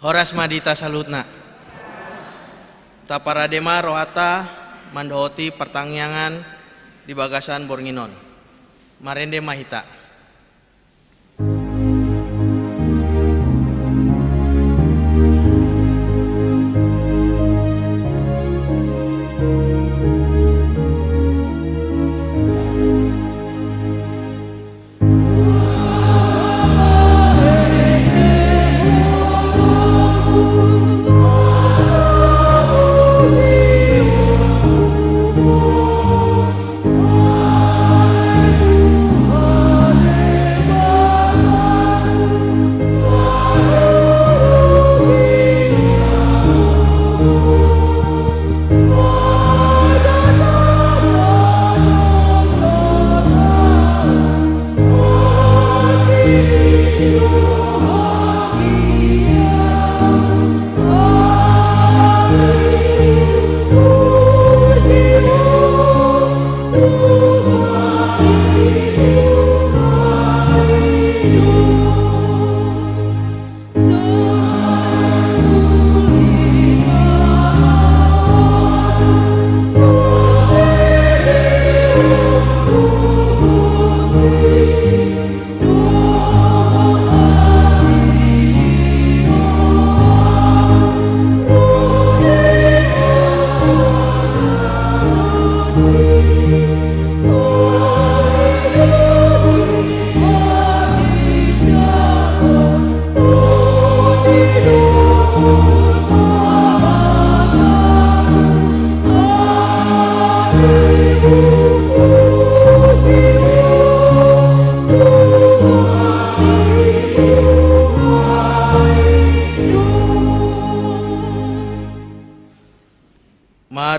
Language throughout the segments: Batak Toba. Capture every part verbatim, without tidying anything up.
Horas ma di hita saluhutna. Taparade ma rohanta mandohoti partangiangan di bagasan borngin on. Marende ma hita.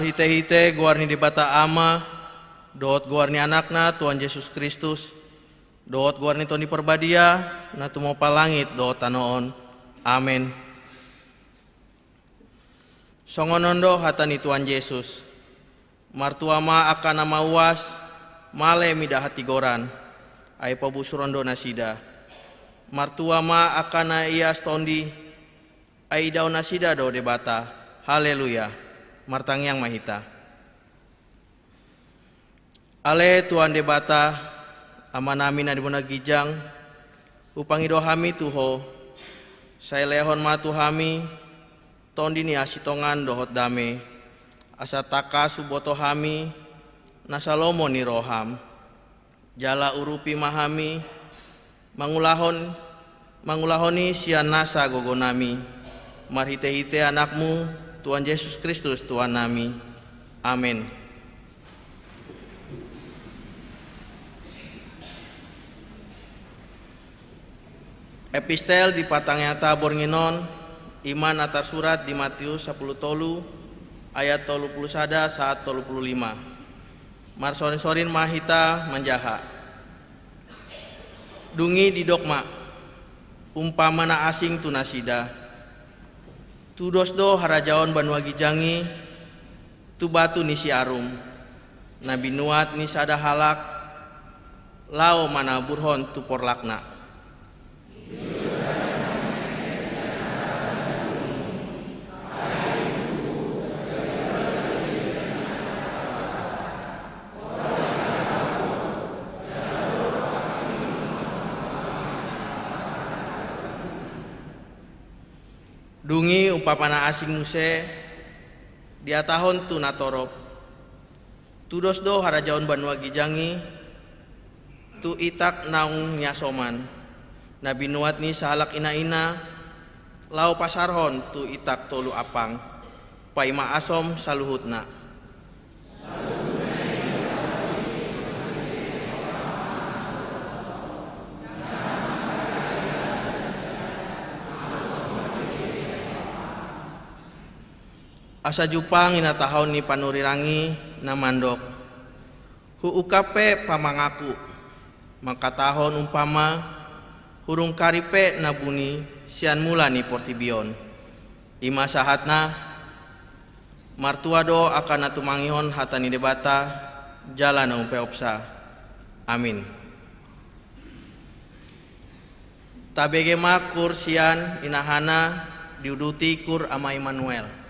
Marhitehite goar ni Debata Ama, dohot goar ni Anakna Tuhan Jesus Kristus, dohot goar ni Tondi Parbadia, na tumompa langit dohot tano on. Amen. Songon on do hata ni Tuhan Jesus: Martua ma angka na mauas, male mida hatigoran, ai pabusuron do nasida. Martua ma angka na ias tondi, ai idaon nasida do Debata. Haleluya. Martangiang ma hita. Ale Tuhan Debata, Amanami na di banua ginjang, hupangido hami tu Ho, sai lehon ma tu hami Tondi ni hasintongan dohot dame, asa tangkas huboto hami na salomo ni rohaM. Jala urupi ma hami, mangulahon, mangulahon i sian nasa gogonami, marhitehite AnakMu, Tuhan Jesus Kristus Tuhannami. Amen. Epistel di partangianganta borngin on, i ma na tarsurat di Matius sampulu tolu, ayat tolu pulu sada sahat tolu pulu lima. Marsorinsorin ma hita manjaha. Dung i didok ma umpama na asing tu nasida: Tudos do harajaon banua ginjang i tu batu ni siarum, na binuat ni sada halak laho manaburhon tu porlakna. Dung i umpama na asing muse dihatahon tu natorop: Tudos do harajaon banua ginjang i tu itak naung niasoman, na binuat ni sahalak inaina, laho pasarhon tu itak tolu ampang, paima asom saluhutna. Asa jumpang i na tahaon ni panurirang i na mandok: Huungkap pe pamanganku, mangkatahon umpama, hurungkari pe na buni sian mula ni portibi on. I ma sahatna. Martua do angka na tumangihon hata ni Debata jala na umpeopsa. Amin. Tabege ma kur sian inahana, diuduti kur Ama Immanuel.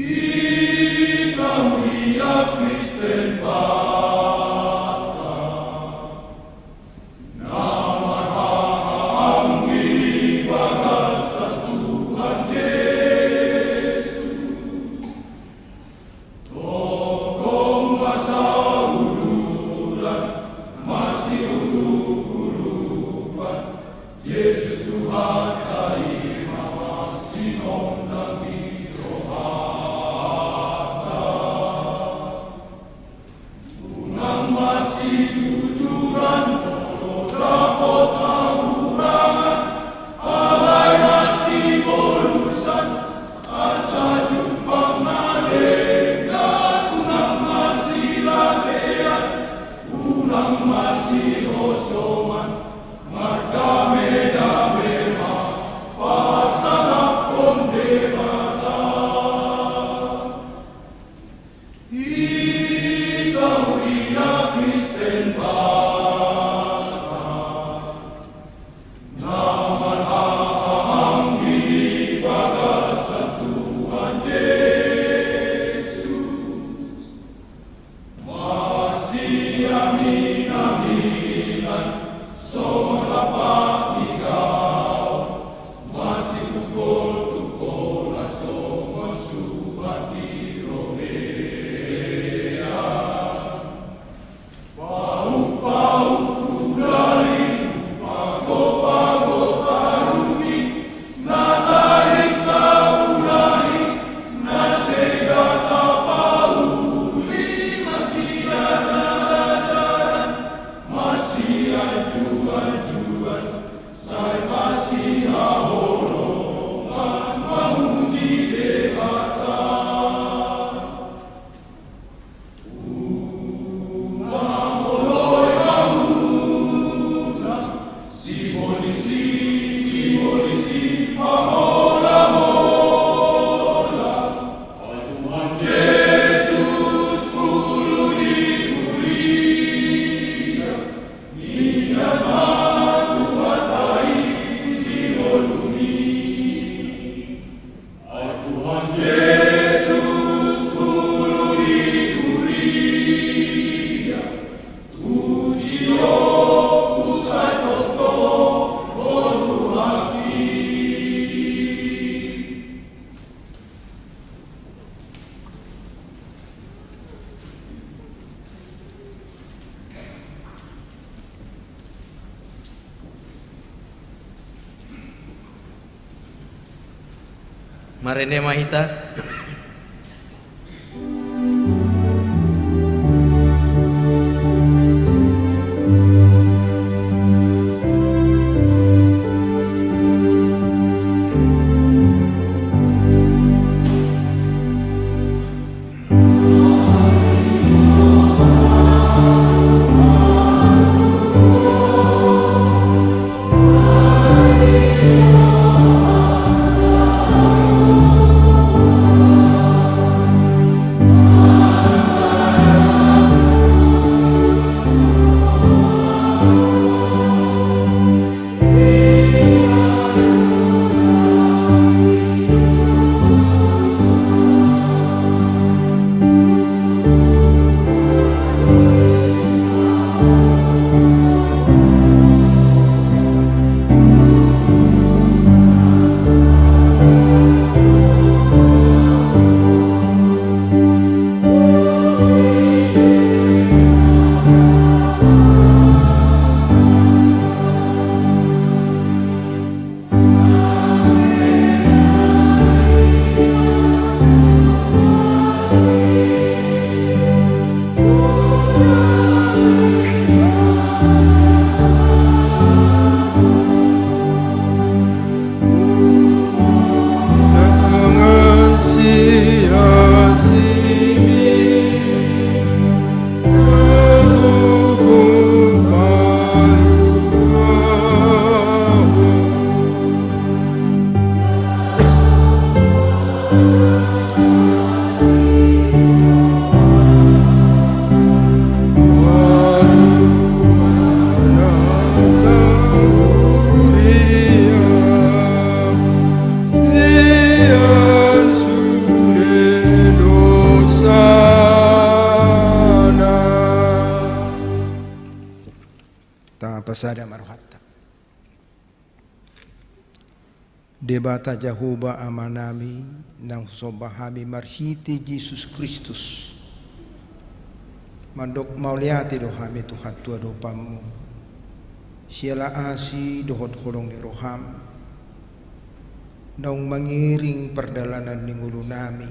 Hita huria Kristen Batak, na marhahaanggi di bagasan Tuhan Jesus. Tongtong ma sauduran, masiurupurupan, Jesus Tuhanta i ma masinondang di rohanta. Unang masijujuran, molo dapot hahurangan, alai masibolusan, asa jumpang na denggan. Unang masilatean, unang masihosongan, mardamedame ma pasalaphon Debata. Hita huria Kristen Batak, na marhahaanggi di bagasan Tuhan Jesus. Masiaminaminan songon lapak ni gaol, masitungkoltungkolan songon suhat di robean. Paukpauk hudari, pagopago tarugi, na tarinta ulahi, na sega tapauli, masian ajaran, masian juanjuan, sai masihaholongan mamuji Debata. Ai Tuhan Jesus, ulu ni huria, puji Ho tu sai tongtong, o Tuhanki. Marende ma hita. Sada ma rohanta. Debata Jahowa Amanami, naung husomba hami marhite Jesus Kristus, mandok mauliate do hami tu hadopanMu, siala asi dohot holong ni rohaM, naung mangiring pardalanan ni ngolunami,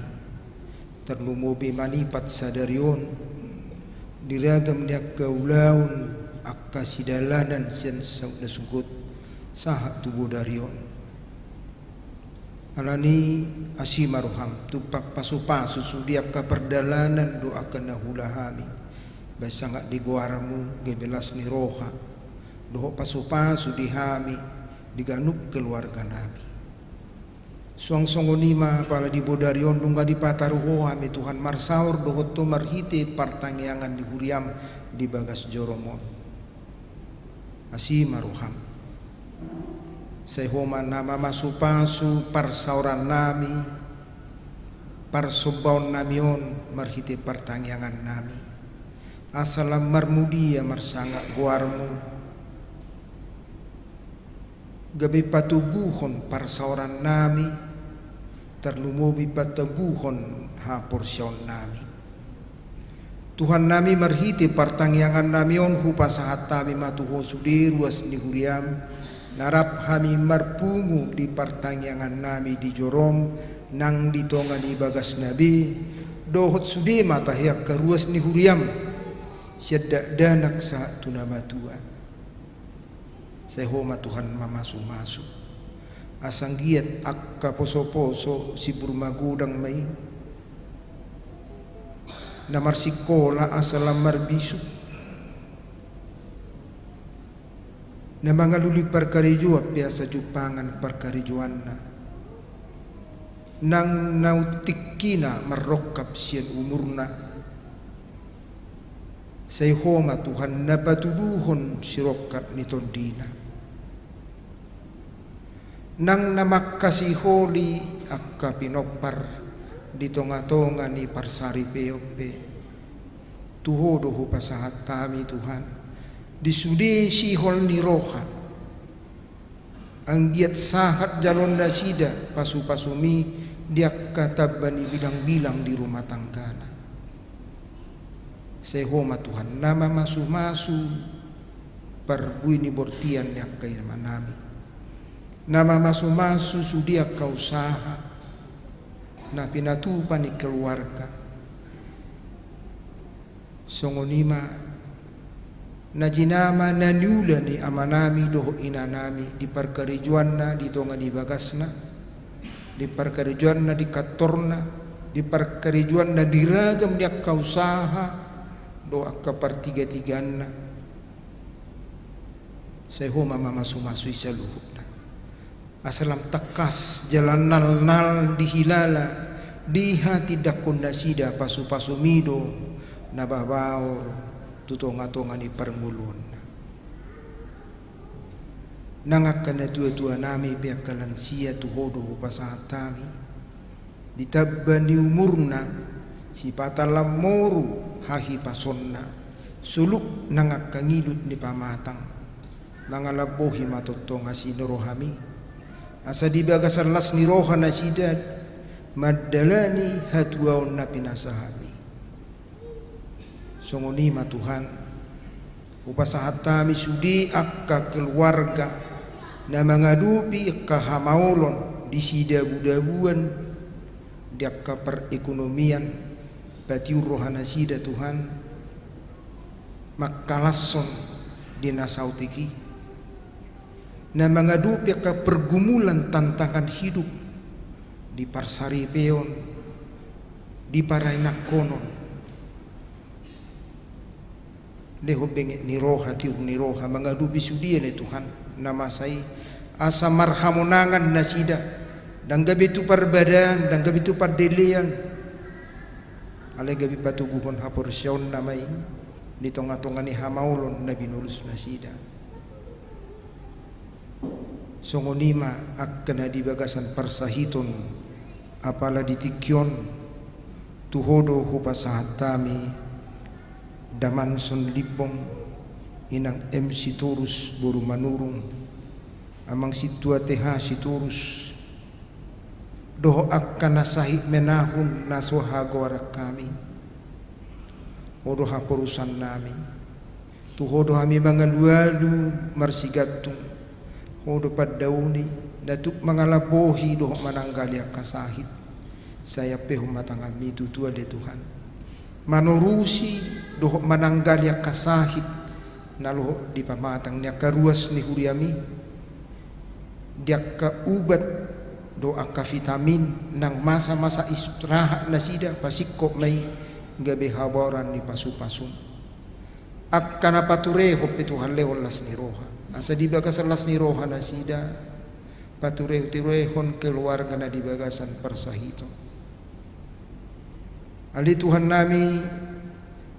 tarlumobi manipat sadari on, di ragam ni angka ulaon, angka sidalanan sian saut na sungkun, sahat tu bodari on. Alani asi ma rohaM, tumpak pasupasu sude angka pardalanan dohot angka na huula hami, baen sangap di goarMu gabe las ni roha, dohot pasupasu di hami, di ganup keluarganami. Suang songon i ma, apala di bodari on nunga dipataru Ho hami Tuhan marsaor dohot Ho marhite partangiangan ni huriaM di bagas joroM on. Asi ma rohaM. Sai Ho ma na mamasupasu parsaorannami, parsombaonnami on marhite partangiangannami. Asa lam marmulia marsangap goarMu, gabe patoguhon parsaorannami, tarlumobi patoguhon haporseaonnami. Tuhannami, marhite partangiangannami on hupasahat hami ma tu Ho sude ruas ni huriaM, na rap hami marpungu di partangiangannami di joroM, nang di tonga ni bagasna be, dohot sude ma tahe angka ruas ni huriaM, sian dakdanak sahat tu na matua. Sai Ho ma Tuhan mamasumasu. Asa anggiat angka posoposo sibur magodang ma i, na marsikola asa lam marbisuk, na mangalului parkarejoan pe asa jumpangan parkarejoanna, nang na tingkina marrongkap sian umurna. Sai Ho ma Tuhan na patuduhon sirongkap ni tondina, nang na mangkasiholi angka pinompar di tongatonga ni parsaripeon pe. Tu Ho do hupasahat hami Tuhan, di sude sihol ni roha, anggiat sahat jaloon nasida pasupasuMi di angka tamba ni bilangbilang di rumah tanggana. Sai Ho ma Tuhan na mamasumasu parbue ni bortian ni angka inanami, na mamasumasu sude angka usaha na pinatupa ni keluarga. Songon i ma na jinama na niula ni amanami dohot inanami di parkarejoanna di tonga ni bagasna, di parkarejoanna di kantorna, di parkarejoanna di ragam ni angka usaha dohot angka partigatigaanna. Sai Ho ma mamasumasu i saluhutna. Asa lam tangkas jala nalnal dihilala, dihatindangkon nasida pasupasuMi do na babaor tu tongatonga ni parngoluonna. Nang angka natuatuanami pe angka lansia tu Ho do hupasahat hami. Di tamba ni umurna, sipata lam moru hahipasonna, soluk nang angka ngidut ni pamatang. Mangalambohi ma tongtong asi ni rohaMi, asa di bagasan las ni roha nasida mandalani hatuaon na pinasahatMi. Songon i ma Tuhan, hupasahat hami sude angka keluarga na mangadopi angka hamaolon di sidabudabuan di angka perekonomian, patiur roha nasida Tuhan, mangkalashon di na saotik i, na mangadopi angka pergumulan tantangan hidup di parsaripeon, di parainanhonon. Lehon benget ni roha, tiur ni roha mangadopi sude ale Tuhan na masa i, asa marhamonangan nasida, ndang gabe tu parbadaan, ndang gabe tu pardelean, alai gabe patoguhon haporseaonna ma i di tongatonga ni hamaolon na binolus nasida. Songon i ma angka na di bagasan parsahiton, apala di tingki on, tu Ho do hupasahat hami Damanson Limbong, Inang M Sitorus boru Manurung, Amang Sintua T H Sitorus, dohot angka na sahit menahun na so hagoaran hami. Ho do haporusannami. Tu Ho do hami mangalualu marsigantung. Ho do pandaoni na tuk mangalambohi dohot mananggali angka sahit. Sai ampehon ma tanganmi tutu ale Tuhan, manorusi dohot mananggali angka sahit na lohot di pamatang ni angka ruas ni huriami, di angka ubat dohot angka vitamin nang masa-masa istirahat nasida, pasingkop ma i gabe habaoran ni pasu-pasum. Angka na paturehon pe Tuhan lehon las ni roha, asa di bagasan las ni roha nasida pature-turehon keluargana di bagasan parsahiton. Ale Tuhannami,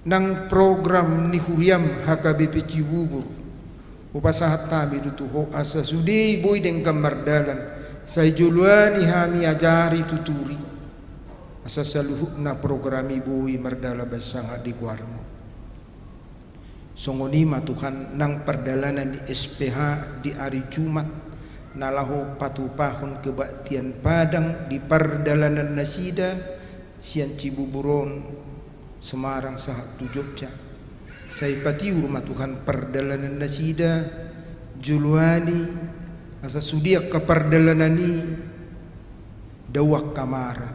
nang program ni huriam H K B P Cibubur, hupasahat hami do tu Ho asa sude i boi denggan mardalan, sai joloani hami, ajari, tuturi, asa saluhutna program i boi mardalan bahen sangap di goarMu. Songon i ma Tuhan nang pardalanan ni S P H di ari Jumat na laho patupahon kebaktian Padang di pardalanan nasida sian Cibubur on, Semarang sahat tu Jogja. Sai patiur ma Tuhan pardalanan nasida, joloani, asa sude angka pardalanan i dao angka mara,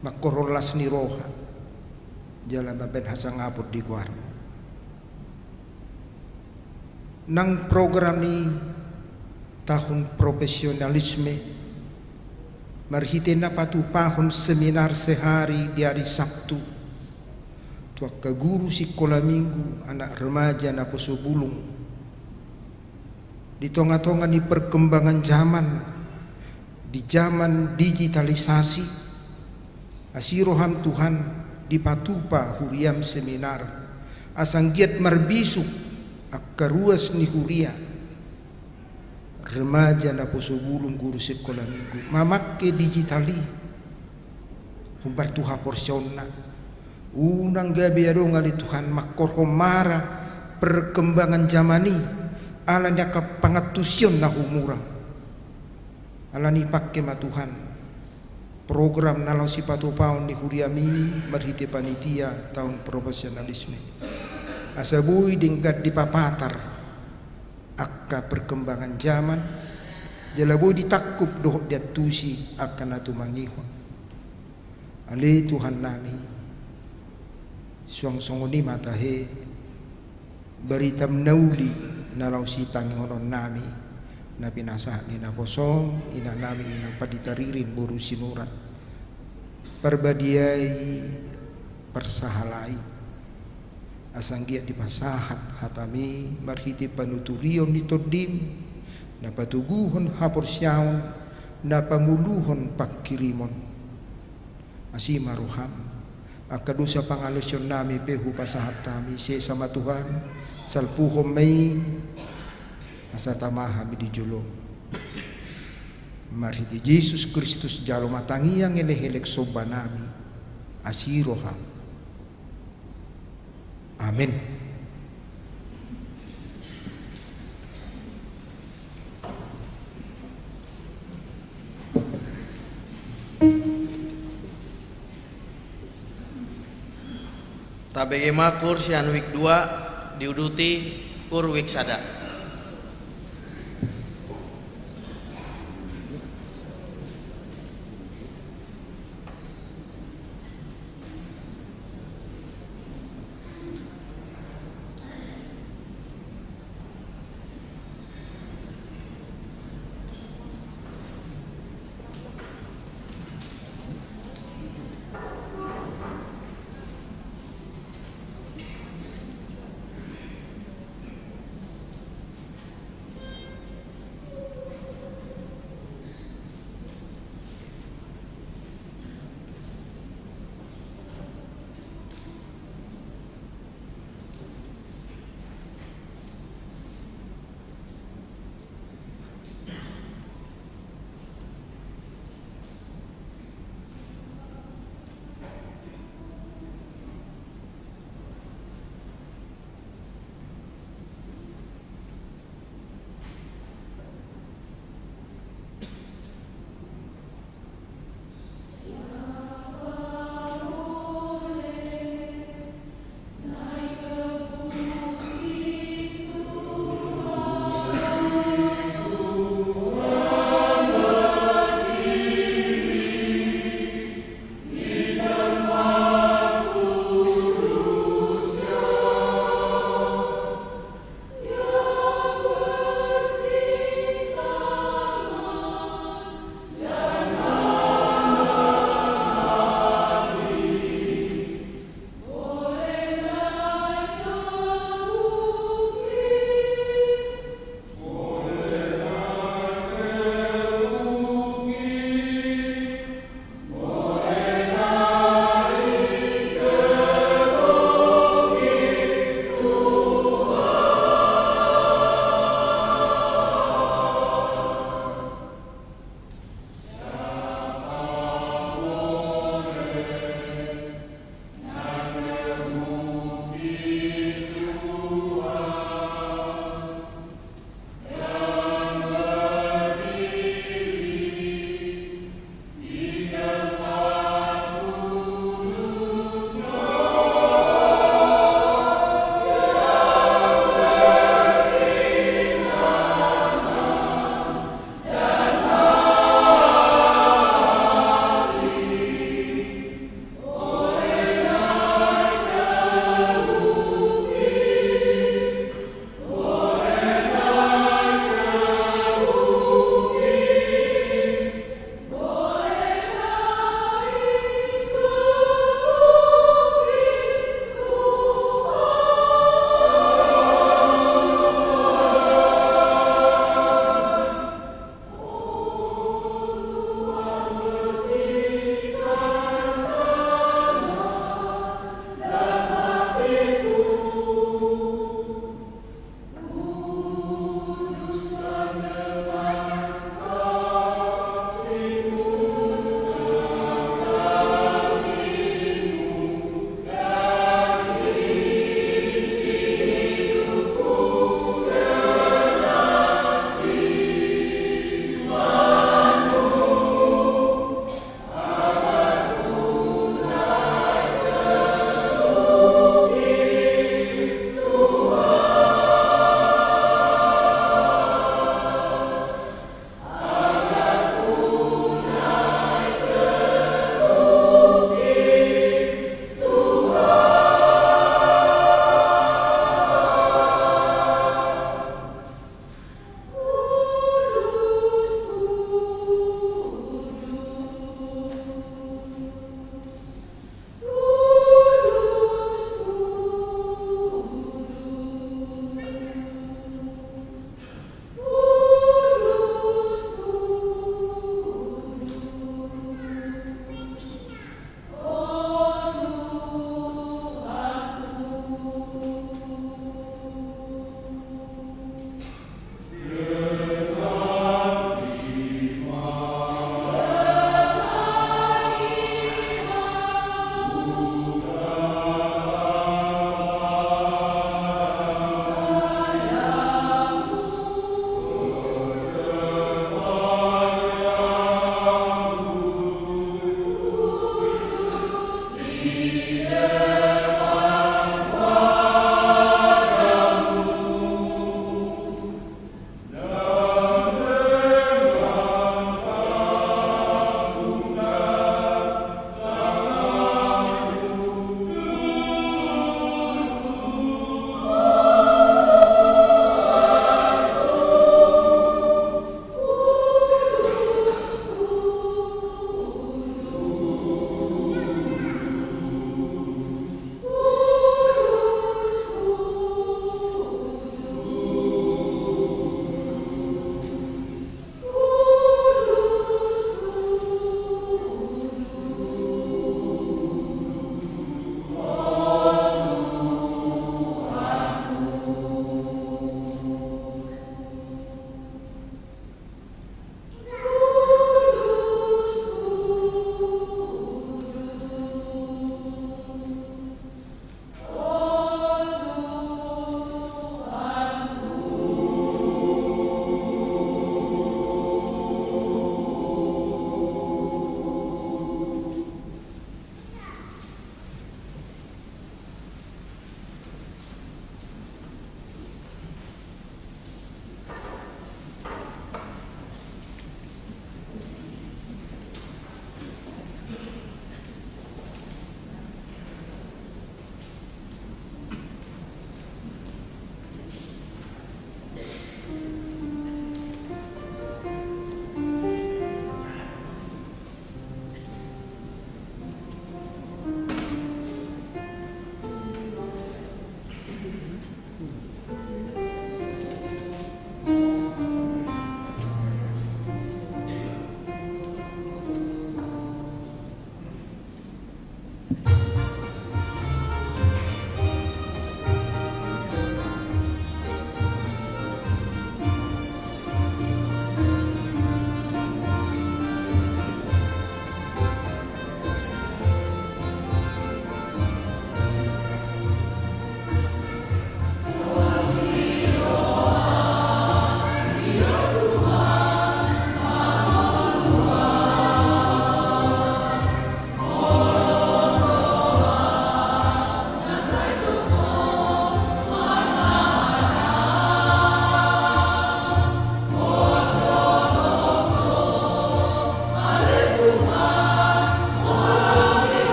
mangkorhon las ni roha, jala mambahen hasangapon di goarMu. Nang program ni tahun profesionalisme, marhite na patupahon seminar sehari di ari Sabtu tu angka guru sikola minggu, anak remaja naposo bulung, di tonga-tonga ni perkembangan zaman, di zaman digitalisasi, asi rohaM Tuhan, dipatupa huriaM seminar, asa anggiat marbisuk angka ruas ni huria, remaja naposo bulung, guru sikola minggu, mamangke digital i hombar tu haporseaonna. Unang gabe adong ale Tuhan mangkorhon mara perkembangan zaman i, ala ni angka pangantusion na humurang. Alani i pangke ma Tuhan program na laho sipatupaon ni huriaMi marhite panitia tahun profesionalisme, asa boi denggan dipapatar angka perkembangan zaman, jala boi ditangkup dohot diantusi angka na tumangihon. Ale Tuhannami, suang songon i ma tahe baritaM na uli na laho sitangihononnami, na pinasahat ni naposoM, inanami Inang Pandita Ririn boru Sinurat. Parbadiai, parsahalai, asa anggiat dipasahat hataMi marhite panuturion ni TondiM, na patoguhon haporseaon, na panguluhon pangkirimon. Asi ma rohaM, angka dosa pangalaosionnami pe hupasahat hami, sesa ma Tuhan, salpuhon ma i, asa tama hami di joloM. Marhite Jesus Kristus jalo ma tangiang, elek-elek sombanami, asi rohaM. Amen. Tabege ma koor sian wik dua, diuduti koor wik sada.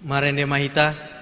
Marende ma hita.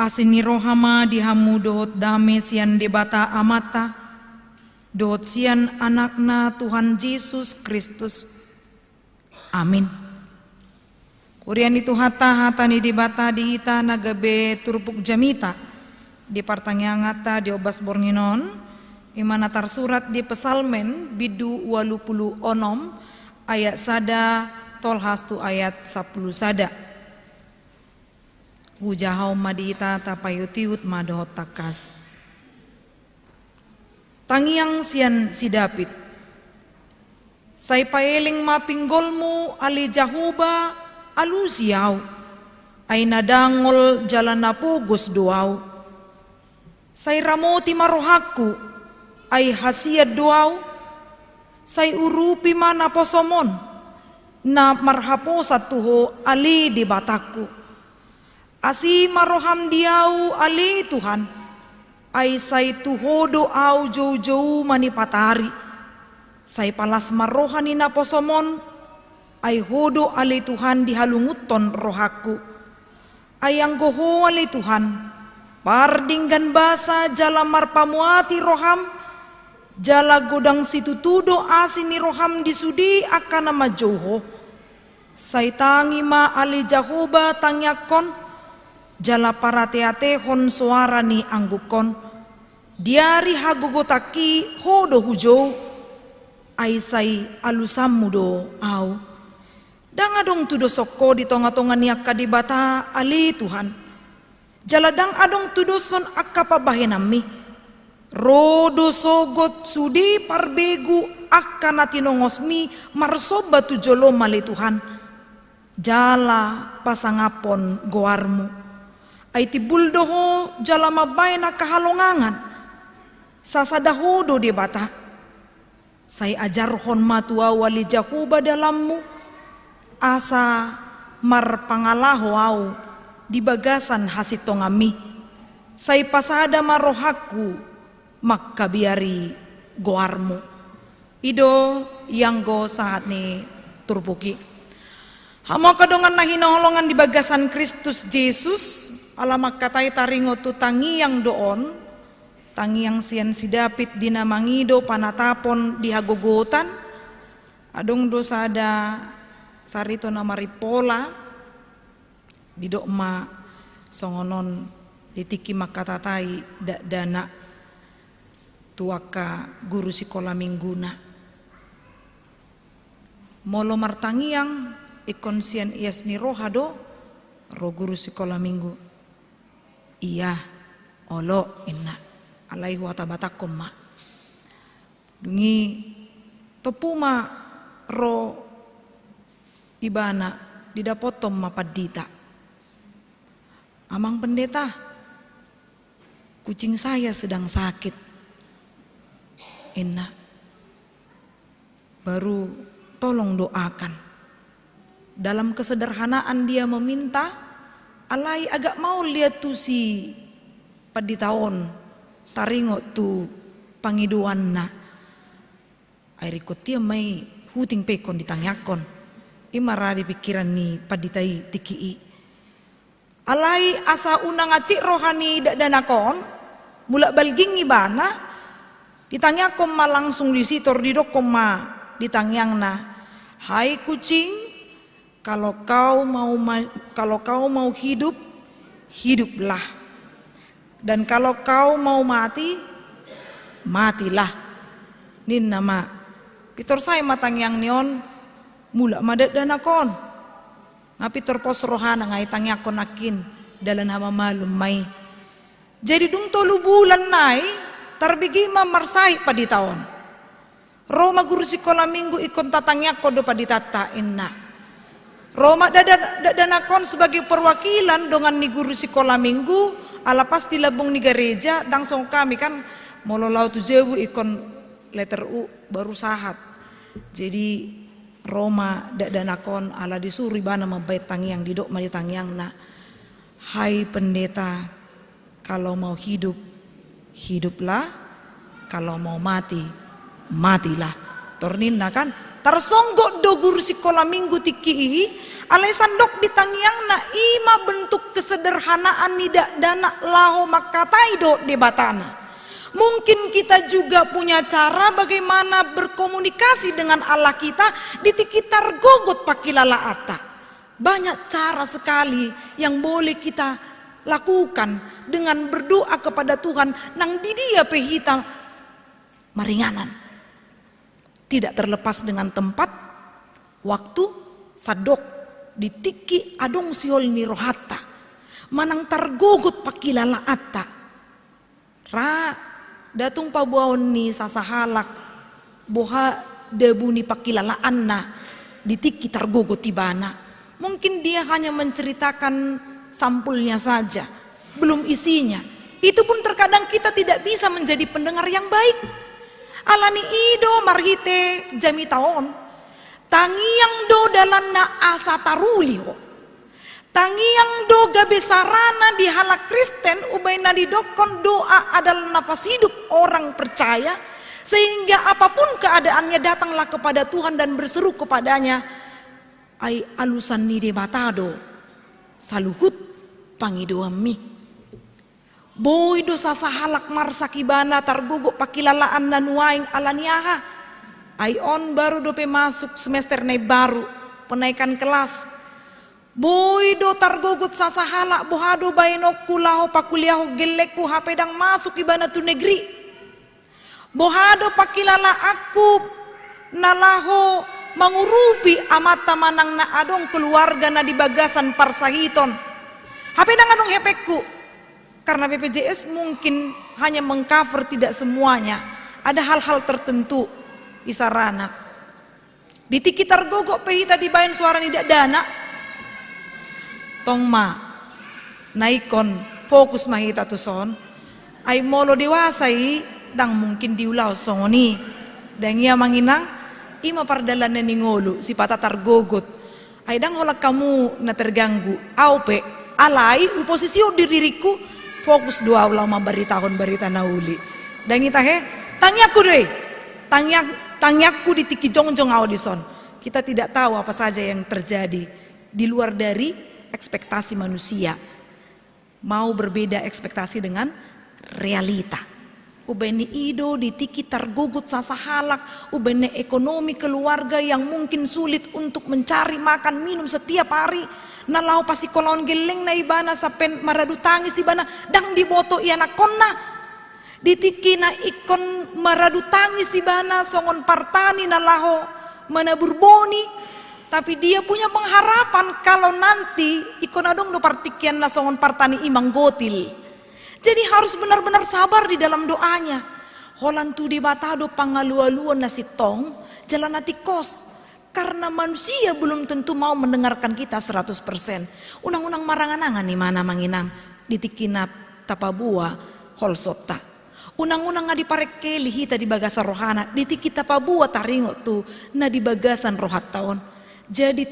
Asi ni roha ma di hamu dohot dame sian Debata Amanta, dohot sian Anakna Tuhan Jesus Kristus. Amin. Huria ni Tuhanta, hata ni Debata di hita na gabe turpuk jamita di partangianganta di ombas borngin on, i ma na tarsurat di Psalmen bindu ualu pulu onom, ayat sada tolhas tu ayat sampulu sada. Hujahahon ma di hita, tapaihutihut ma dohot tangkas. Tangiang sian si David. Sai paeleng ma pinggolmu, ale Jahowa, alusi ahu. Ai na dangol jala na pogos do ahu. Sai ramoti ma rohangku, ai hasian do ahu. Sai urupi ma naposom on, na marhaposan tu Ho, ale Debatangku. Asi ma roham di ahu, ale Tuhan, ai sai tu Ho do ahu joujou manipatari. Sai palas ma roha ni naposom on, ai Ho do, ale Tuhan, dihalungunhon rohangku. Ai anggo Ho, ale Tuhan, pardenggan basa jala marpamuati roham, jala godang situtu do asi ni roham di sude angka na manjou Ho. Sai tangi ma, ale Jahowa, tangiangkon, jala parateatehon soara ni anggukon. Di ari hagogotanki Ho do hujou, ai sai alusanmu do ahu. Ndang adong tudoshon Ho di tongatonga ni angka debata, ale Tuhan. Jala ndang adong tudoshon angka pambahenanmi. Ro do sogot sude parbegu angka na tinongosmi marsomba tu jolom, ale Tuhan, jala pasangaphon goarmu. Ai timbul do Ho jala mambahen angka halongangan. Sasada Ho do Debata. Sai ajarhon ma tu ahu, ale Jahowa, dalanmu, asa marpangalaho ahu di bagasan hasintonganmi. Sai pasada ma rohangku mangkabiari goarmu. I do ianggo sahat ni turpuk i. Hamu angka dongan na hinaholongan di bagasan Kristus Jesus, ala mangkatai taringot tu tangiang do on, tangiang sian si David di na mangido panatapon di hagogotan. Adong do sada sarito na marimpola, didok ma, Songon on di tingki mangkatatai dakdanak tu angka guru sikola mingguna. Molo martangiang ingkon sian ias ni roha do ro guru sikola minggu. Ia, olo, inna. Alai huhatabatakhon ma. Dung i tompu ma ro ibana, didapothon ma pandita. Amang pendeta, kucing saya sedang sakit, inna. Baru tolong doakan. Dalam kesederhanaan dia meminta, alai agak maol ia tu si pandita on taringot tu pangidoanna. Ai ringkot ia ma i, huting pe ingkon ditangiangkon. I ma ra di pingkiran ni pandita i tingki i. Alai asa unang ancit roha ni dakdanak on, mulak balging ibana, ditangiangkon ma langsung di sitor, didokkon ma di tangiangna, "Hai kucing, kalau kau mau ma-, kalau kau mau hidup, hiduplah. Dan kalau kau mau mati, matilah," ninna ma. Pintor sae ma tangiang ni on, mulak ma dakdanak on. Nga pintor pos rohana, nga ditangiangkon nangkin, dalan hamamalum ma i. Jadi dung tolu bulan nai, tarbege ma marsahit pandita on. Ro ma guru sikola minggu, ingkon tatangiangkon do panditanta, inna. Ro ma dakda-, dakdanak on sebagai perwakilan dongan ni guru sikola minggu, ala pasti lambung ni gareja, ndang songon hami kan, molo laho tu jabu ingkon letter U baru sahat. Jadi ro ma dakdanak on, ala disuru ibana mambaen tangiang, didok ma di tangiangna, "Hai pendeta, kalau mau hidup, hiduplah, kalau mau mati, matilah." Tor ninna kan, tarsonggot do guru sikola minggu tingki i, alai sandok di tangiangna, i ma bentuk kesederhanaan ni dakdanak laho mangkatai dohot Debatana. Mungkin kita juga punya cara bagaimana berkomunikasi dengan Allah kita di tingki targogot pangkilalaanta. Banyak cara sekali yang boleh kita lakukan dengan berdoa kepada Tuhan nang di dia pe hita maringanan. Tidak terlepas dengan tempat, waktu, sandok di tingki adong sihol ni rohanta manang targogot pangkilalaanta. Ra, nda tung paboaon ni sasahalak boha dabu ni pangkilalaanna di tingki targogot ibana. Mungkin dia hanya menceritakan sampulnya saja, belum isinya. Itu pun terkadang kita tidak bisa menjadi pendengar yang baik. Alani i do marhite jamita on, tangiang do dalanna asa taruli ho. Tangiang do gabe sarana di halak Kristen, umbaen na didokkon doa adalah nafas hidup orang percaya, sehingga apapun keadaannya datanglah kepada Tuhan dan berseru kepada-Nya. Ai alusan ni Debata do saluhut pangidoanmi. Boi do sasahalak marsak ibana targogot pangkilalaanna nuaeng, alani aha? Ai on baru dope masuk semester na imbaru, penaikan kelas. Boi do targogot sasahalak, boha do baenonku laho pakuliahon gellengku, hape ndang masuk ibana tu negeri. Boha do pangkilalaanku na laho mangurupi amanta manang na adong keluarga na di bagasan parsahiton, hape ndang adong hepengku. Karena B P J S mungkin hanya meng-cover tidak semuanya, ada hal-hal tertentu isarana. Di tingki targogot pe hita dibaen soara ni dakdanak, tong ma, na ingkon fokus ma hita tuson. Ai molo dewasa i, ndang mungkin diulahon songon i. Dang i, amang inang, i ma pardalanna ni ngolu, sipata targogot. Ai ndang holan hamu na terganggu, au pe, alai huposisihon do diringku, fokus do au laho mambaritahon barita na uli. Dang i tahe, tangiangku do i. Tangiang-, tangiangku di tingki jongjong au dison. Kita tidak tahu apa saja yang terjadi di luar dari ekspektasi manusia. Mau berbeda ekspektasi dengan realita. Umbahen i do di tingki targogot sasahalak, umbahen na ekonomi keluarga yang mungkin sulit untuk mencari makan minum setiap hari, na laho pasikkolahon gellengna ibana sampe maradu tangis ibana, ndang diboto ianakhonna. Di tingki na ingkon maradu tangis ibana songon partani na laho manabur boni, tapi dia punya pengharapan kalau nanti ingkon adong do partingkianna songon partani i manggotil. Jadi harus benar-benar sabar di dalam doanya. Holan tu Debata do pangalualuan na sintong, jala na tingkos. Karena manusia belum tentu mau mendengarkan kita seratus persen. Unang-unang marangan-angan ibana, Amang Inang, di tingki na tapaboa holsonta. Unang-unang nga diparengkeli hita di bagasan rohana, di tingki tapaboa taringot tu na di bagasan rohanta on. Jadi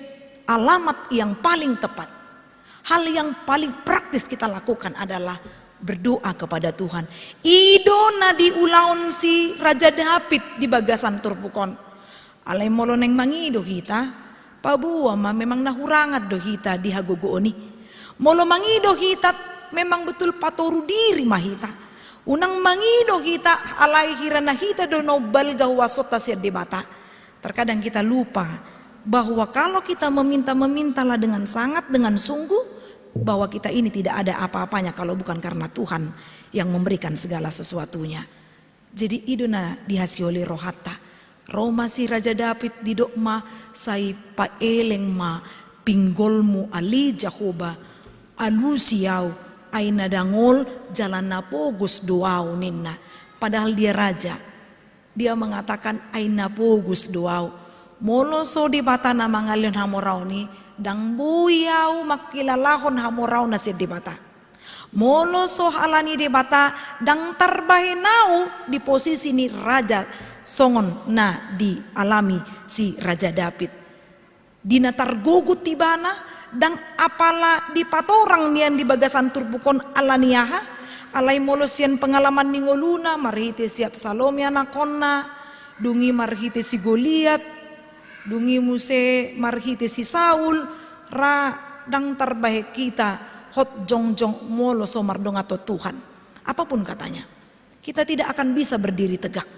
alamat yang paling tepat, hal yang paling praktis kita lakukan adalah berdoa kepada Tuhan. I do na diulahon si Raja David di bagasan turpuk on. Alai molo naeng mangido hita, paboa ma memang na hurangan do hita di hagogoon i. Molo mangido hita, memang betul patoru diri ma hita. Unang mangido hita alai hira na hita do na umbalga huasonta sian Debata. Terkadang kita lupa bahwa kalau kita meminta, memintalah dengan sangat, dengan sungguh, bahwa kita ini tidak ada apa-apanya kalau bukan karena Tuhan yang memberikan segala sesuatunya. Jadi i do na dihasioli rohanta. Ro ma si Raja David, didok ma, sai paeleng ma pinggolmu ale Jahowa, alusi au, ai na dangol jala na pogos do au ninna. Padahal dia raja. Dia mengatakan, ai na pogos do au. Molo so Debata na mangalehon hamoraon i, ndang boi au mangkilalahon hamoraonna sian Debata. Molo so ala ni Debata, ndang tarbahen au di posisi ni raja songon na dialami si Raja David. Di na targogot ibana, ndang apala dipatorang nian di bagasan turpuk on ala ni aha, alai molo sian pengalaman ni ngoluna, marhite si Absalom ianakhonna, dung i marhite si Goliat, dung i muse marhite si Saul, ra ndang tarbahen hita hot jongjong molo so mardongan tu Tuhan. Apapun katanya, kita tidak akan bisa berdiri tegak.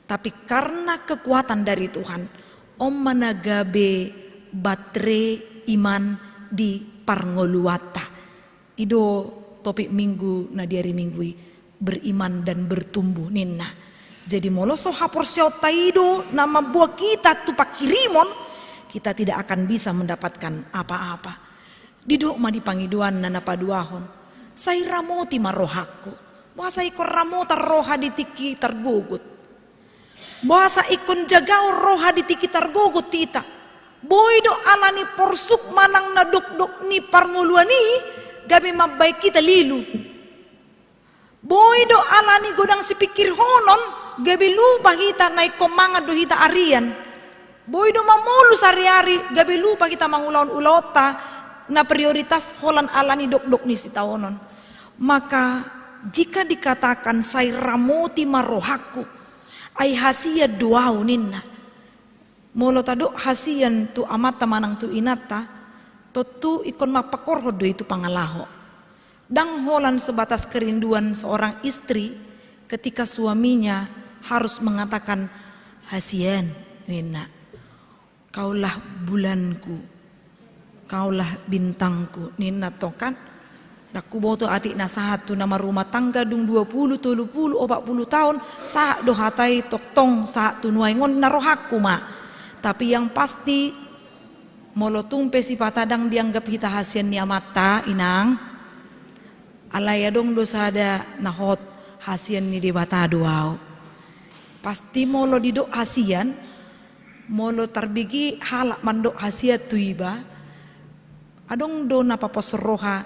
Tapi karena kekuatan dari Tuhan, on ma na gabe batre iman di parngoluanta. I do topik minggu na di ari Minggu i, beriman dan bertumbuh ninna. Jadi molo so haporseaonta i do na mamboan hita tu pangkirimon, kita tidak akan bisa mendapatkan apa-apa. Didok ma di pangidoanna na paduahon, sai ramoti ma rohangku. Boasa ingkon ramotan roha di tingki targogot? Boasa ingkon jagaon roha di tingki targogot hita? Boi do ala ni porsuk manang na dokdok ni parngoluan i gabe mambahen hita lilu. Boi do ala ni godang sipingkirhonon gabe lupa hita na ingkon mangan do hita arian. Boi do mamolus ari-ari gabe lupa hita mangulahon ulaonta na prioritas holan ala ni dokdok ni sitaonon. Maka jika dikatakan sai ramoti ma rohangku, ai hasian do au ninna. Molo tadok hasian tu amanta manang tu inanta, tontu ingkon mangkorhon do i tu pangalaho. Ndang holan sebatas kerinduan seorang istri ketika suaminya harus mengatakan, hasian, ninna. Kaulah bulanku, kaulah bintangku, ninna tong kan. Ndang huboto atik na sahat tu na marrumah tangga dung dua pulu, tolu pulu, opat pulu taon, sahat do hata i tongtong sahat tu nuaeng on na rohangku ma. Tapi yang pasti, molo tung pe sipata ndang dianggap hita hasian ni amanta, Inang, alai adong do sada na hot, hasian ni Debata do au. Pasti molo didok hasian, molo tarbege halak mandok hasian tu iba, adong do na paposhon roha,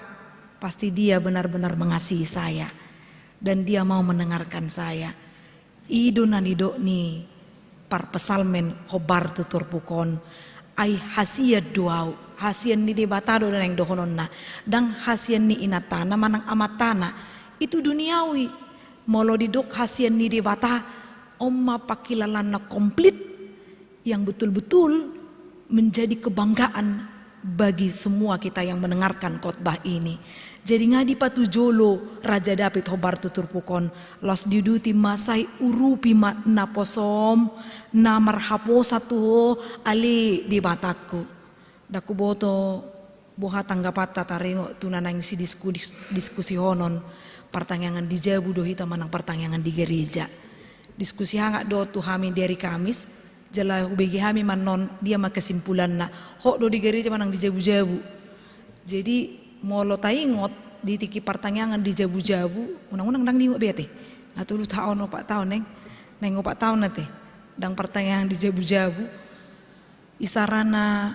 pasti dia benar-benar mengasihi saya dan dia mau mendengarkan saya. I do na nidok ni parpsalmen hombar tu turpuk on, ai hasian do au, hasian ni Debata do naeng dohononna, ndang hasian ni inantana manang amantana. Itu duniawi. Molo didok hasian ni Debata, on ma pangkilalaanna komplit yang betul-betul menjadi kebanggaan bagi semua kita yang mendengarkan khotbah ini. Jadi nga dipatujolo Raja Daud hombar tu turpuk on, laos diuduti ma sai urupi ma naposom na marhaposan tu Ho ale Debatangku. Ndang huboto boha tanggapanta taringot tu na naeng sidisku-, diskusihonon, partangiangan di jabu do hita manang partangiangan di gereja. Diskusi hangat do tu hami di ari Kamis, jala hubege hami ma annon dia ma kesimpulanna, hot do di gereja manang di jabu-jabu. Jadi molo taingot di tingki partangiangan di jabu-jabu, unang-unang ndang niba be ate. Nga tolu taon, opat taon, naeng, naeng opat taon ate, ndang partangiangan di jabu-jabu. Isarana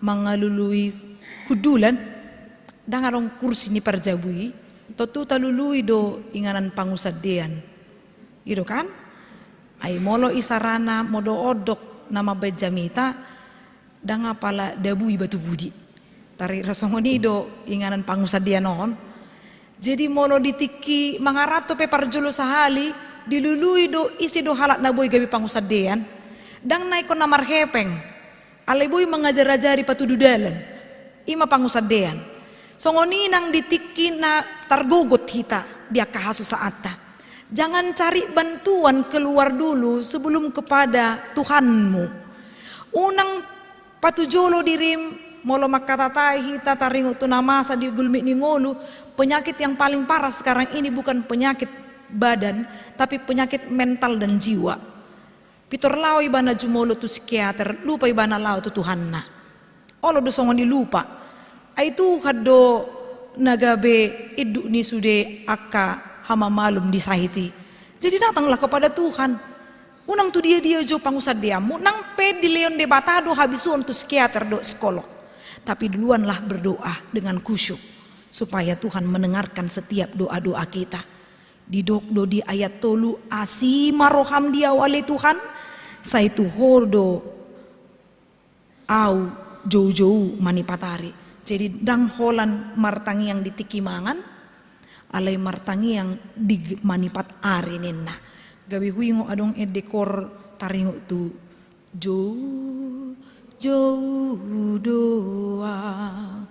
mangalului hundulan, ndang adong kursi ni parjabu i, tontu talului do inganan pangusandean. I do kan? Ai molo isarana modok-odok na mambaen jamita, ndang apala dabui batu budi. Taringot songon i do inganan pangusandean on. Jadi molo di tingki mangaranto pe parjolo sahali, dilului do ise do halak na boi gabe pangusandean. Ndang na ingkon na marhepeng. Alai boi mangajar-ajari patudu dalan. I ma pangusandean. Songon i nang di tingki na targogot hita di angka hasusaanta. Jangan cari bantuan keluar dulu sebelum kepada Tuhanmu. Unang patujolo dirim, molo mangkatatai hita taringot tu na masa di gulmit ni ngolu, penyakit yang paling parah sekarang ini bukan penyakit badan, tapi penyakit mental dan jiwa. Pintor laho ibana jumolo tu psikiater, lupa ibana laho tu Tuhanna. Olo do songon i lupa. Ai Tuhan do na gabe induk ni sude angka hamamalum di sahit i. Jadi datanglah kepada Tuhan. Unang tu dia-dia jo pangusandeanmu, nang pe dilehon Debata do habisuhon tu psikiater dohot psikolog. Tapi duluanlah berdoa dengan khusyuk, supaya Tuhan mendengarkan setiap doa-doa kita. Didok do di ayat tolu, asi ma roham di au ale Tuhan, sai tu Ho do au joujou manipat ari. Jadi ndang holan martangiang di tingki mangan, alai martangiang di manipat ari ninna. Gabe huingot adong ende koor taringot tu joujou do au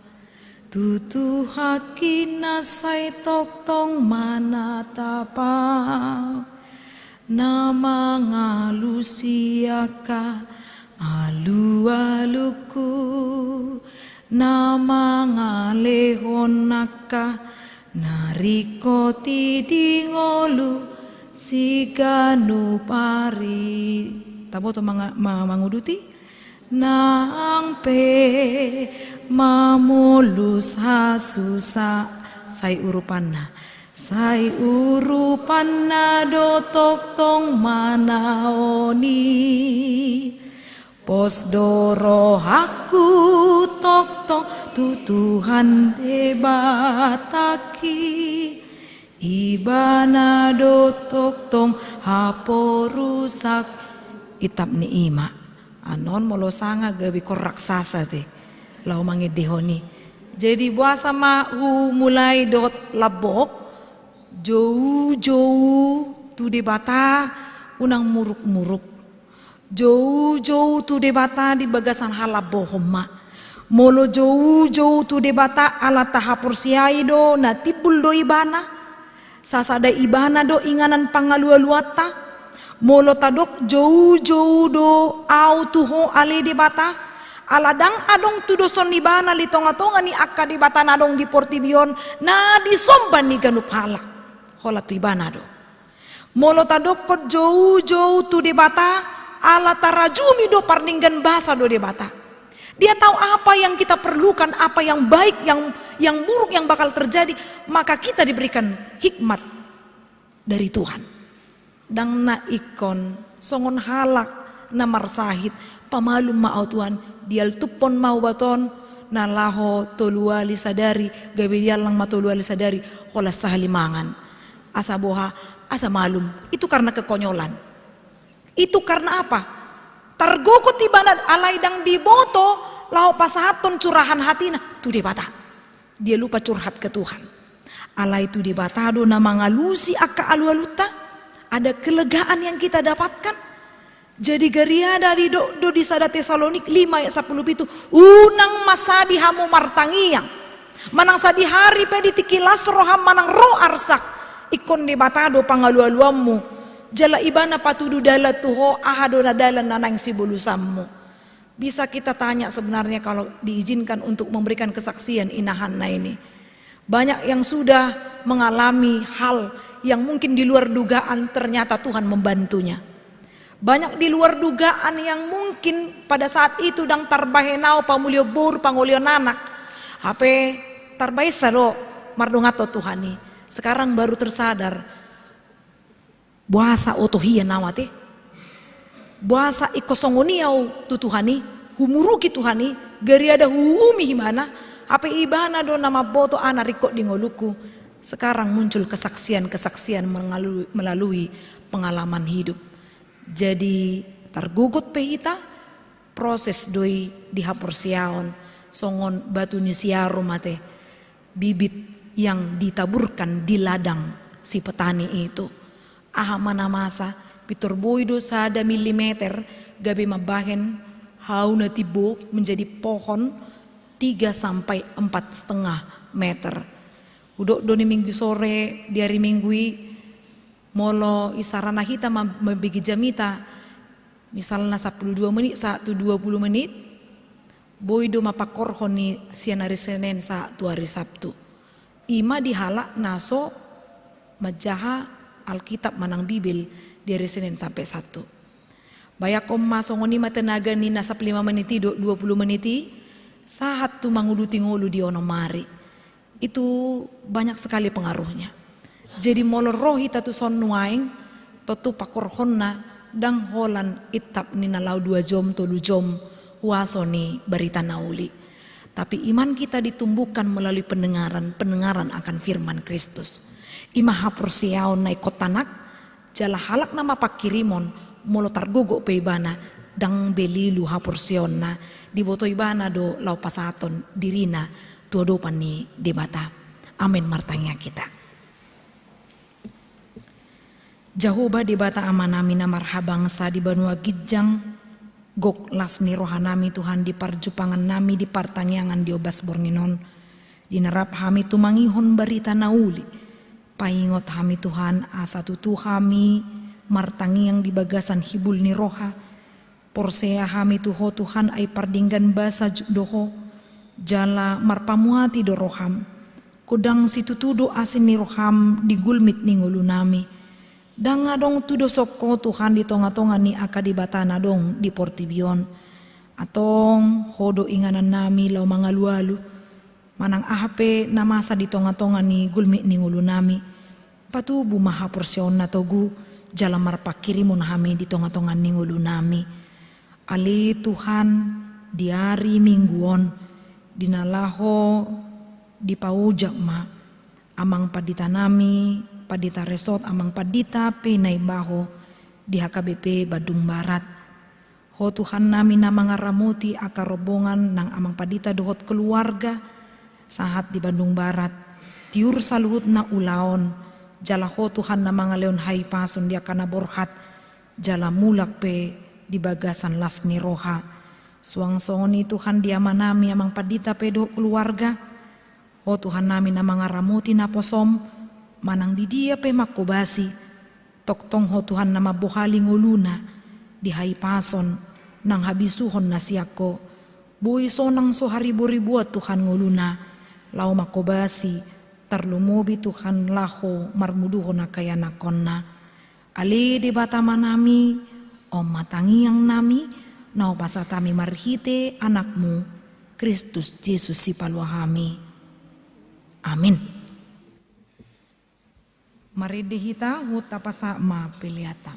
tu Tuhanki na sai tongtong manatap au, na mangalusi angka alualungku, na mangalehon angka na ringkot i di ngolu siganup ari. Taboto manga-, ma-, manguduti. Nang pe mamolus hasusa, sai urupanna. Sai urupanna do tongtong manaoni. Pos do rohangku tongtong tu Tuhan Debatangki. Ibana do tongtong haporusakku. Itap ni i ma. Annon molo sanga gabe koor raksasa te. Laho mangendehon i. Jadi boasa ma humulai dohot lambok, joujou tu Debata unang muruk-muruk. Joujou tu Debata di bagasan halambohon ma. Molo joujou tu Debata ala tahaporseai do na timbul do ibana. Sasada ibana do inganan pangalualuanta. Molo tadok joujou do au tu Ho ale Debata, ala ndang adong tudoson ni ibana di tongatonga ni angka debata na adong di portibi on na disomba ni ganup halak. Holan tu ibana do. Molo tadokkon joujou tu Debata, ala tarajumi do pardenggan basa do Debata. Dia tahu apa yang kita perlukan, apa yang baik, yang, yang buruk yang bakal terjadi, maka kita diberikan hikmat dari Tuhan. Ndang na ingkon songon halak na marsahit, pamalum ma au Tuhan, dialtuphon ma ubat on, na laho tolu ari sadari, gabe diallang ma tolu ari sadari, holan sahali mangan. Asa boha, asa malum. Itu karena kekonyolan. Itu karena apa? Targogot ibana alai ndang diboto laho pasahathon curahan hatina tu Debata. Dia lupa curhat ke Tuhan. Alai tu Debata do na mangalusi angka alualunta, ada kelegaan yang kita dapatkan. Jadi gariada didok do di sada Tesalonik lima ayat sampulu pitu, unang ma sadi hamu martangiang. Manang sadihari pe di tingki las roham manang ro arsak, ingkon Debata do pangalualuanmu. Jala Ibana patudu dalan tu ho, aha do na dalan na naeng sibolusanmu. Bisa kita tanya sebenarnya kalau diizinkan untuk memberikan kesaksian inahanna ini. Banyak yang sudah mengalami hal yang mungkin di luar dugaan, ternyata Tuhan membantunya. Banyak di luar dugaan yang mungkin pada saat itu ndang tarbahen au pamulion boru, pangolion anak. Hape tarbahen sa do mardongan tu Tuhan i. Sekarang baru tersadar, boasa oto hian au ate? Boasa ingkon songon i au tu Tuhan i, humuruki Tuhan i, gariada huuhumi Ibana, hape Ibana do na mamboto aha na ringkot di ngolungku. Sekarang muncul kesaksian-kesaksian mengalu-, melalui pengalaman hidup. Jadi targogot pe hita, proses do i di haporseaon, songon batu ni siarum ate, bibit yang ditaburkan di ladang si petani itu. Aha ma na masa, pintor boi do sada milimeter gabe mambahen hau na timbo menjadi pohon tiga sampai empat setengah meter. Hudok do ni Minggu sore di ari Minggu i, molo isarana hita ma-, mambege jamita, misalna sampulu dua menit sahat tu dua pulu menit, boi do ma pangkorhon i sian ari Senen sahat tu ari Sabtu. I ma di halak na so manjaha Alkitab manang Bibel di ari Senen sampe Sabtu. Bayangkon ma, songon i ma tenaga ni na sampulu lima menit i dohot dua pulu menit i, sahat tu manguduti ngolu di onom ari. Itu banyak sekali pengaruhnya. Jadi molo ro hita tu son nuaeng, tontu pangkorhonna ndang holan intap ni na laho dua jom, tolu jom, huaso ni barita na uli. Tapi iman kita ditumbuhkan melalui pendengaran, pendengaran akan firman Kristus. I ma haporseaon na ingkon tanak, jala halak na mapangkirimon, molo targogot pe ibana, ndang be lilu haporseaonna, diboto ibana do laho pasahathon dirina tu adopan ni Debata. Amen, martangiang hita. Jahowa Debata Amanami na marhabangsa di banua ginjang, gok las ni rohanami Tuhan di parjumpangannami di partangiangan di ombas borngin on, di na rap hami tumangihon barita na uli. Paingot hami Tuhan, asa tutu hami martangiang di bagasan hibul ni roha. Porsea hami tu Ho Tuhan, ai pardenggan basa ju-, do Ho, jala marpamuati do roham. Godang situtu do asi ni roham di gulmit ni ngolunami. Ndang adong tudoshon Ho Tuhan di tongatonga ni angka debata na adong di portibi on. Antong Ho do inganannami laho mangalualu. Manang aha pe na masa di tongatonga ni gulmit ni ngolunami, patubu ma haporseaon na togu, jala marpangkirimon hami di tongatonga ni ngolunami. Ale Tuhan, di ari Minggu on, di na laho dipaojak ma amang panditanami, Pandita Resort, amang pandita Pinaibaho di H K B P Bandung Barat. Ho Tuhannami na mangaramoti angka rombongan nang amang pandita dohot keluarga, sahat di Bandung Barat, tiur saluhutna ulaon, jala Ho Tuhan na mangalehon hahipason di angka na borhat, jala mulak pe di bagasan las ni roha. Suang songon i Tuhan di amanami amang pandita pe dohot keluarga, Ho Tuhannami na mangaramoti naposom, manang di dia pe manghobasi. Tongtong Ho Tuhan na mambohali ngoluna di hahipason nang habisuhon na sian Ho. Boi sonang so hariboriboan Tuhan ngoluna laho manghobasi, tarlumobi Tuhan laho marmuduhon angka ianakhonna. Ale Debata Amanami, on ma tangiangnami na hupasahat hami marhite Anakmu, Kristus Jesus Sipalua hami. Amin. Marende hita, huhut tapasahat ma peleanta.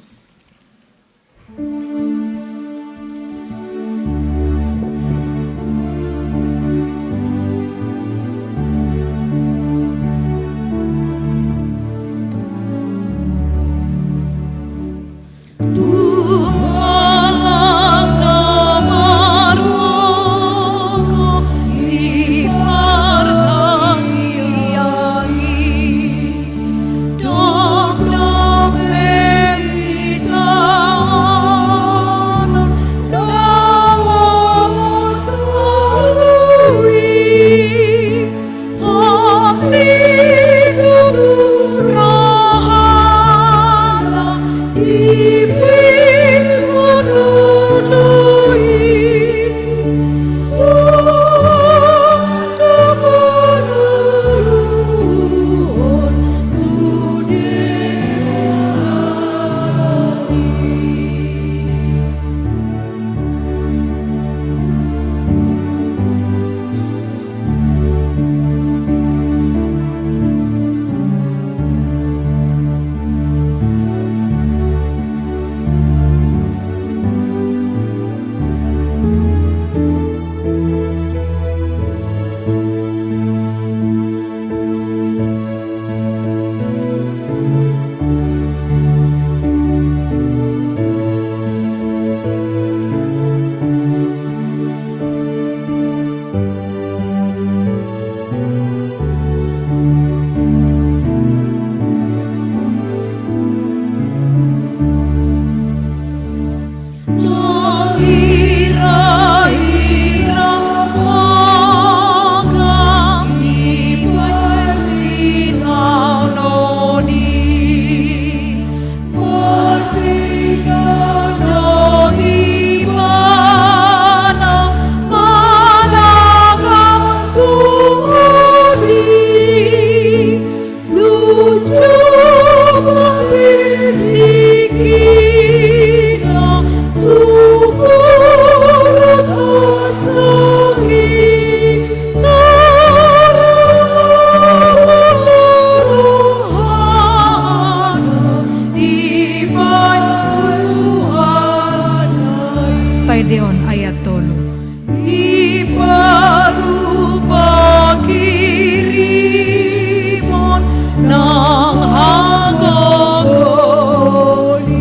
Nang hagogoon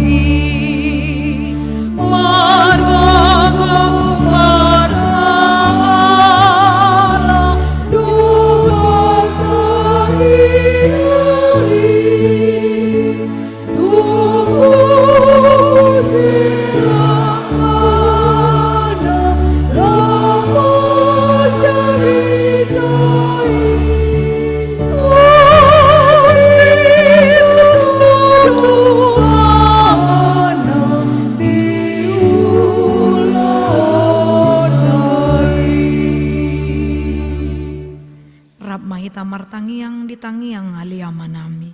i margogo marsala, dohot tariari. Rap ma hita martangiang di tangiang Ale Amanami.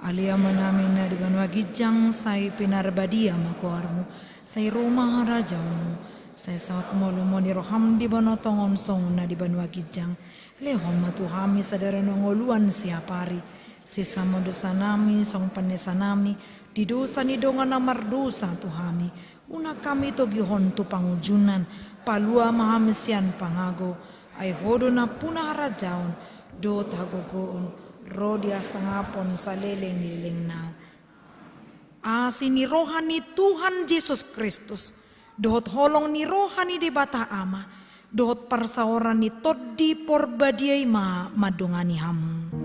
Ale Amanami na di banua ginjang, sai pinarbadia ma goarmu, sai ro ma harajaonmu, sai saut ma lomo ni roham di banua tonga on songon na di banua ginjang. Lehon ma tu hami sadari on hangoluan siapari, sesa ma dosanami songon panesanami di dosa ni dongan na mardosa tu hami. Unang hami togihon tu pangunjunan, palua ma hami sian pangago, ai Ho do nampuna harajaon, dohot hagogoon, ro di hasangapon saleleng ni lelengna. Asi ni roha ni Tuhan Jesus Kristus, dohot holong ni roha ni Debata Ama, dohot parsaoran ni Tondi Porbadia i ma mandongani hamu.